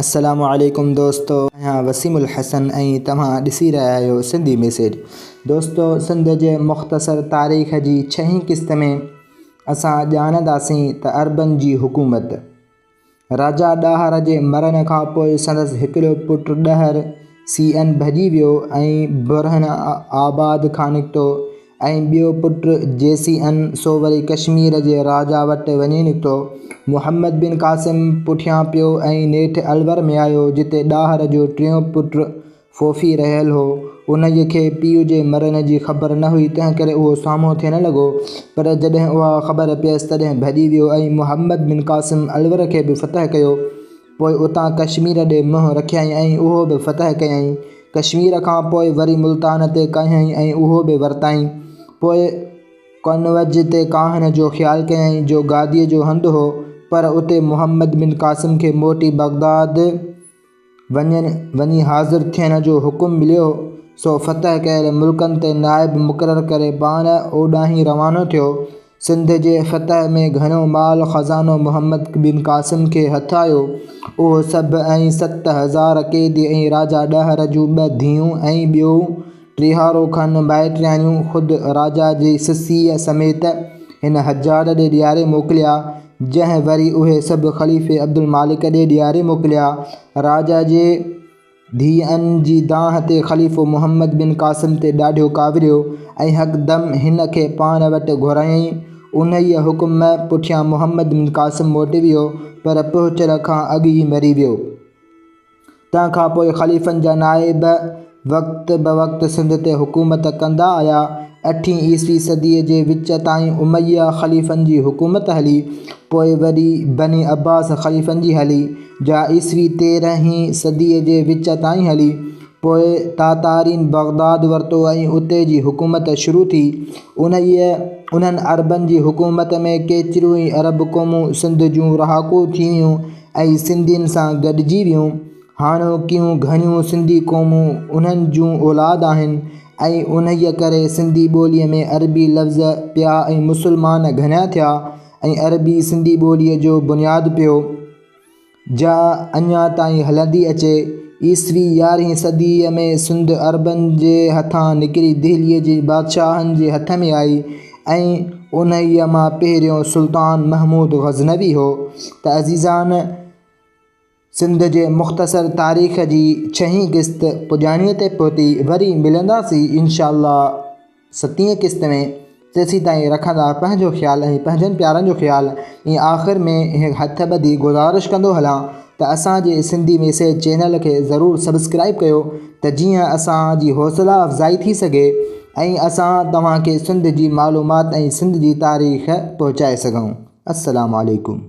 السلام عليڪم دوستو آهيان وسيم الحسن ۽ توهان ڏسي رهيا آهيو سنڌي ميسيج دوستو سنڌ جي مختصر تاريخ جي ڇهين قسط ۾ اسان ڄاڻنداسين ته عربن جي حڪومت راجا ڏاهر جي مرڻ کان پوء سندس هڪڙو پٽ ڏهر سي اين ڀڄي ويو ۽ برهن آباد کان نڪتو ۽ ٻيو پٽ جيسي ان، سو وري ڪشمير جي راجا وٽ وڃي نڪتو. محمد بن قاسم پٺيان پيو ۽ نيٺ الور ۾ آيو، جتي ڏاهر جو ٽيون پٽ فوفي رهيل هو. انهيء کي پيء جي مرڻ جي خبر نه هئي، تنهنڪري اهو سامهون ٿيڻ لڳو. پر جڏهن اها خبر پيس، تڏهن ڀڄي ويو ۽ محمد بن قاسم الور کي به فتح ڪيو. پوء اتان ڪشمير ڏي منهن رکيائين ۽ اهو به فتح ڪيائين. ڪشمير کان پوء وري ملتان تي ڪاهيائين ۽ اهو به ورتائين. پوء قنوج تي ڪاهڻ جو خيال ڪيائين، جو گاديء جو هنڌ هو، پر اتي محمد بن قاسم کي موٽي بغداد وڃڻ وڃي حاضر ٿيڻ جو حڪم مليو، سو فتح ڪيل ملڪن تي نائب مقرر ڪري پاڻ اوڏانهين روانو ٿيو. سنڌ جي فتح ۾ گهڻو مال خزانو محمد بن قاسم کي هٿ آيو. اهو سڀ ۽ 7000 قيدي ۽ راجا ڏاهر جون ٻه ڌيئون ۽ ٻيون ٽيهارو کن ڀائٽياڻيون خود راجا جي سسيء سميت هن حجاج ڏي ڏياري موڪليا، جنهن وري اهي سڀ خليفي عبدالمالڪ ڏي ڏياري موڪليا. راجا جي. ڌيئن جي دانهن تي خليفو محمد بن قاسم تي ڏاڍو ڪاوڙيو ۽ هڪدم هن کي پاڻ وٽ گهرايائين. انهيء حڪم پٺيان محمد بن قاسم موٽي ويو، پر پهچڻ کان اڳ ئي مري ويو. تنهن کان پوء خليفن جا نائب وقت بوقت سنڌ تي حڪومت ڪندا آيا. اٺين عيسوي صديء جي وچ تائين اميه خليفن جي حڪومت هلي، پوء وري بني عباس خليفن جي هلي. جا عيسوي تيرهين صديء جي وچ تائين هلي. پوء تاتارين بغداد ورتو ۽ اتي جي حڪومت شروع ٿي. انهيء انهن عربن جي حڪومت ۾ ڪيتريون ئي عرب قومون سنڌ جون رهاڪو ٿي ويون ۽ سنڌين سان گڏجي ويون. هاڻوڪيون گهڻيون سنڌي قومون انهن جون اولاد آهن ۽ انهيء ڪري سنڌي ٻوليء ۾ عربي لفظ پيا ۽ مسلمان گهڻا ٿيا ۽ عربي سنڌي ٻوليء جو بنياد پيو. جا اڃا تائين هلندي اچي. عيسوي يارهين صديء ۾ سنڌ عربن جي هٿان نڪري دهليء جي بادشاهن جي هٿ ۾ آئي ۽ انهيء مان پهريون سلطان محمود غزنوي هو ته عزيزان سنڌ جي مختصر تاريخ جي ڇهين قسط پڄاڻيء تي پهتي وري ملنداسين انشاء الله. ستين قسط ۾ تيسيتائين رکندا پنهنجو خيال ۽ پنهنجن پيارن جو خيال ۽ آخر ۾ هٿ ٻڌي گذارش ڪندو هلان ته اسان جي سنڌي ميسيج چينل کي ضرور سبسڪرائيب ڪيو ته جيئن اسان جي حوصلا افزائي ٿي سگهي ۽ اسان توهان کي سنڌ جي معلومات ۽ سنڌ جي تاريخ پهچائي سگهون السلام عليڪم.